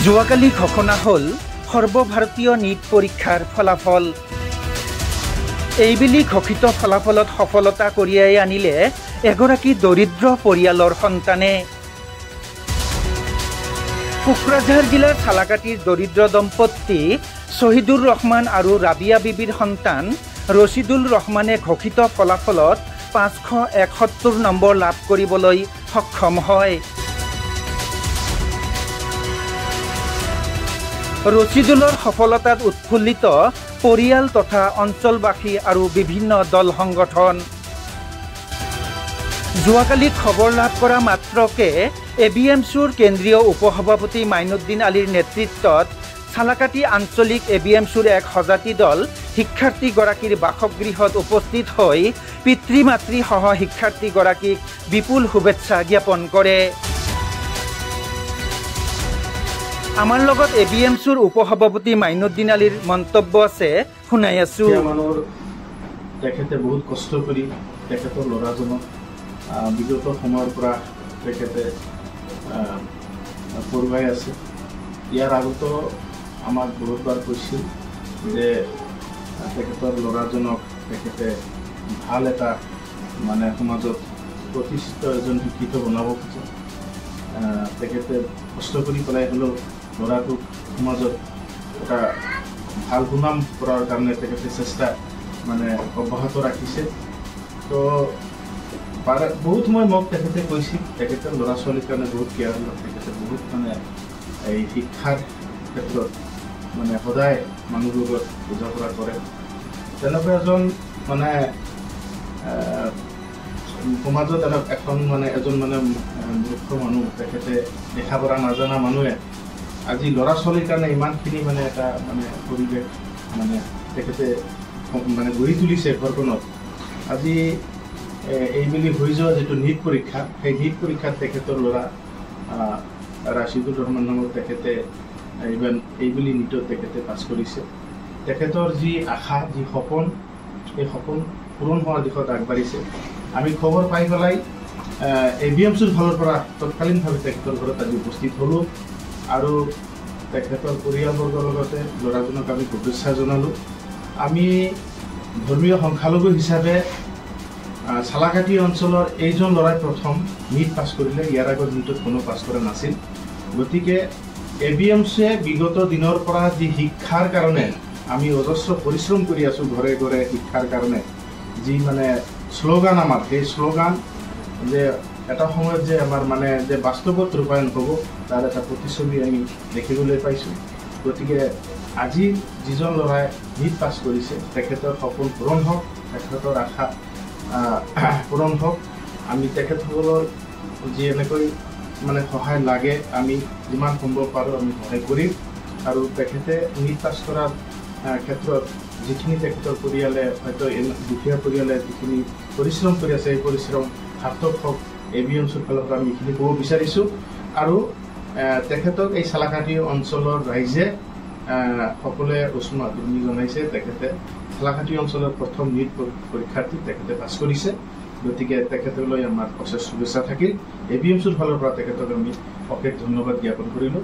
যোৱাকালি ঘোষণা হ'ল সৰ্বভাৰতীয় নীট পৰীক্ষাৰ ফলাফল। এইবেলি ঘোষিত ফলাফলত সফলতা কঢ়িয়াই আনিলে এগৰাকী দৰিদ্ৰ পৰিয়ালৰ সন্তানে। কোকৰাঝাৰ জিলাৰ ছালাকাটিৰ দৰিদ্ৰ দম্পতী শ্বহিদুৰ ৰহমান আৰু ৰাবিয়া বিবিৰ সন্তান ৰচিদুল ৰহমানে ঘোষিত ফলাফলত 571 নম্বৰ লাভ কৰিবলৈ সক্ষম হয়। ৰচিদুলৰ সফলতাত উৎফুল্লিত পৰিয়াল তথা অঞ্চলবাসী আৰু বিভিন্ন দল সংগঠন। যোৱাকালি খবৰ লাভ কৰা মাত্ৰকে এ বি এম চুৰ কেন্দ্ৰীয় উপসভাপতি মাইনুদ্দিন আলীৰ নেতৃত্বত ছালাকাটি আঞ্চলিক এ বি এম চুৰ এক সজাতি দল শিক্ষাৰ্থীগৰাকীৰ বাসগৃহত উপস্থিত হৈ পিতৃ মাতৃসহ শিক্ষাৰ্থীগৰাকীক বিপুল শুভেচ্ছা জ্ঞাপন কৰে। আমাৰ লগত এ বি এম চুৰ উপসভাপতি মাইনুদ্দিন আলীৰ মন্তব্য আছে, শুনাই আছো। তেখেতে বহুত কষ্ট কৰি তেখেতৰ ল'ৰাজনক বিগত সময়ৰ পৰা তেখেতে পঢ়ুৱাই আছে। ইয়াৰ আগতো আমাক বহুতবাৰ কৈছিল যে তেখেতৰ ল'ৰাজনক তেখেতে ভাল এটা মানে সমাজত প্ৰতিষ্ঠিত এজন শিক্ষিত বনাব খোজে। তেখেতে কষ্ট কৰি পেলাই হ'লেও ল'ৰাটোক সমাজত এটা ভাল সুনাম কৰাৰ কাৰণে তেখেতে চেষ্টা মানে অব্যাহত ৰাখিছে। তো বহুত সময় মোক তেখেতে কৈছিল তেখেতৰ ল'ৰা ছোৱালীৰ কাৰণে বহুত কেয়াৰ লয়, তেখেতে বহুত মানে এই শিক্ষাৰ ক্ষেত্ৰত মানে সদায় মানুহৰ লগত বুজা পৰা কৰে। তেনেকুৱা এজন মানে সমাজত এখন মানে এজন মানে মূৰ্খ মানুহ, তেখেতে দেখা পৰা নাজানা মানুহে আজি ল'ৰা ছোৱালীৰ কাৰণে ইমানখিনি মানে এটা মানে পৰিৱেশ মানে তেখেতে মানে গঢ়ি তুলিছে ঘৰখনত। আজি এইবেলি হৈ যোৱা যিটো নীট পৰীক্ষা, সেই নীট পৰীক্ষাত তেখেতৰ ল'ৰা ৰাশিদুল ৰহমান নামৰ তেখেতে এইবেলি নীটত তেখেতে পাছ কৰিছে। তেখেতৰ যি আশা, যি সপোন, সেই সপোন পূৰণ হোৱাৰ দিশত আগবাঢ়িছে। আমি খবৰ পাই পেলাই এ বি এম চুৰ ফালৰ পৰা তৎকালীনভাৱে তেখেতৰ ঘৰত আজি উপস্থিত হ'লোঁ আৰু তেখেতৰ পৰিয়ালবৰ্গৰ লগতে ল'ৰাজনক আমি শুভেচ্ছা জনালোঁ। আমি ধৰ্মীয় সংখ্যালঘু হিচাপে ছালাকাটি অঞ্চলৰ এইজন ল'ৰাই প্ৰথম নীট পাছ কৰিলে, ইয়াৰ আগত নীটত কোনো পাছ কৰা নাছিল। গতিকে এ বি এম চিয়ে বিগত দিনৰ পৰা যি শিক্ষাৰ কাৰণে আমি অজস্ৰ পৰিশ্ৰম কৰি আছোঁ, ঘৰে ঘৰে শিক্ষাৰ কাৰণে যি মানে শ্লোগান আমাৰ, সেই শ্লোগান যে এটা সময়ত যে আমাৰ মানে যে বাস্তৱত ৰূপায়ণ হ'ব তাৰ এটা প্ৰতিচ্ছবি আমি দেখিবলৈ পাইছোঁ। গতিকে আজি যিজন ল'ৰাই নীট পাছ কৰিছে তেখেতৰ সপোন পূৰণ হওক, তেখেতৰ আশা পূৰণ হওক। আমি তেখেতসকলৰ যি এনেকৈ মানে সহায় লাগে আমি যিমান সম্ভৱ পাৰোঁ আমি সহায় কৰিম। আৰু তেখেতে নীট পাছ কৰাৰ ক্ষেত্ৰত যিখিনি তেখেতৰ পৰিয়ালে হয়তো দুখীয়া পৰিয়ালে যিখিনি পৰিশ্ৰম কৰি আছে সেই পৰিশ্ৰম সাৰ্থক হওক, এ বি এম চুৰ ফালৰ পৰা আমি এইখিনি ক'ব বিচাৰিছোঁ। আৰু তেখেতক এই ছালাকাটি অঞ্চলৰ ৰাইজে সকলোৱে উষ্ম আদৰণি জনাইছে। তেখেতে ছালাকাটি অঞ্চলৰ প্ৰথম নীট পৰীক্ষাৰ্থী তেখেতে পাছ কৰিছে। গতিকে তেখেতলৈ আমাৰ অশেষ শুভেচ্ছা থাকিল। এ বি এম চুৰ ফালৰ পৰা তেখেতক আমি অশেষ ধন্যবাদ জ্ঞাপন কৰিলোঁ।